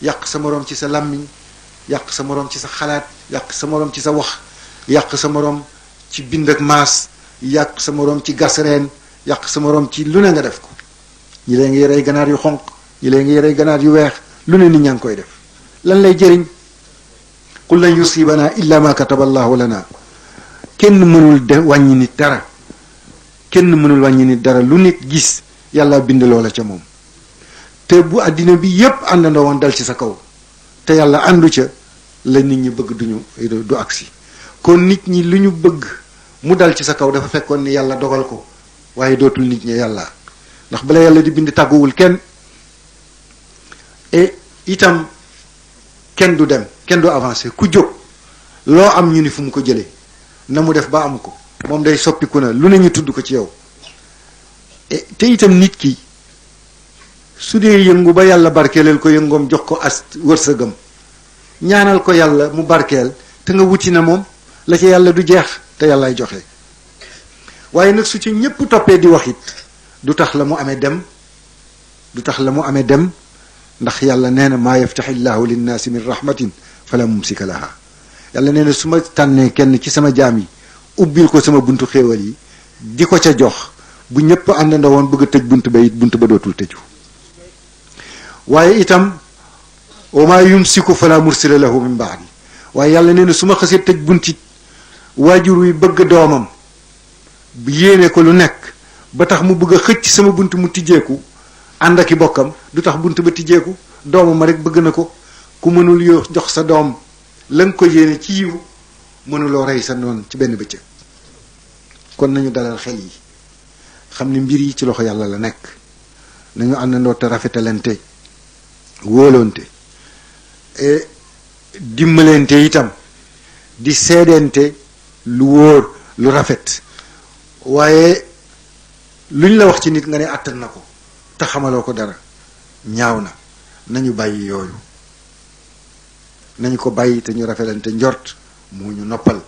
yàq sa moroom ci sa làmmiñ, yàq sa moroom ci sa xalaat, yàq sa moroom ci sa wax, yàq sa moroom ci bind ak maas, yàq sa moroom ci gas reen, yàq sa moroom ci lu ne nga def ko. ñi lee ngi rey ganaar yu xonq, ñi lee ngi rey ganaar yu weex, lu ne nit ñaa ngi koy def. lan lay jëriñ? qul lan yusibana illa ma kataba allahu lana. kenn mënul wàññi nit dara, kenn mënul wàññi nit dara. lu nit gis yàlla bind loola ca moom. te bu àddina bi yépp àndandoo woon dal ci sa kaw te yàlla àndu ca, la nit ñi bëgg du agsi. kon nit ñi lu ñu bëgg mu dal ci sa kaw dafa fekkoon ni yàlla dogal ko, waaye dootul nit ñi yàlla. ndax bala yàlla di bind tàgguwul kenn. et itam kenn du dem, kenn du avancé. ku jóg loo am ñu ni fu mu ko jëlee, na mu def ba am ko, moom day soppiku na lu ne ñu tudd ko ci yow. te itam nit ki su dee yëngu ba yàlla barkeeleel ko yëngoom, jox ko as wërsëgam, ñaanal ko yàlla mu barkeel, te nga wuti na moom la ci yàlla du jeex, te yàllaay joxe. waaye nag su ci ñépp toppee di wax it du tax la mu amee dem, du tax la mu amee dem. ndax yàlla nee na maa yaftaxi llahu linnaasi min rahmatin fala mumsika laha. yàlla nee na su ma tànnee kenn ci sama jaam yi ubbil ko sama buntu xéewal yi di ko ca jox, bu ñëpp àndandoo woon bëgg a tëj bunt ba it bunt ba dootul tëju. waaye itam wa maa yumsiku fala mursila lahu min baadi. waaye yàlla nee na su ma xasee tëj buntit, waajur wi bëgg doomam yéene ko lu nekk ba tax mu bëgg a xëcc sama bunt mu tijjeeku ànd ak i bokkam, du tax bunt ba tijjeeku. doomam ma rek bëgg na ko. ku mënul yoo jox sa doom la nga ko yéene ci yiw, mënuloo rey sa noon ci benn bëccëg. kon nañu dalal xel yi, xam ni mbir yi ci loxo yàlla la nekk. nañu àndandoo te rafetalante, wóolonte, dimbalante itam, di seedente lu wóor lu rafet. waaye luñ la wax ci nit nga ne àttan na ko te xamaloo ko dara, ñaaw na. nañu bàyyi yooyu, nañu ko bàyyi te ñu rafetalante njort, moo ñu noppal.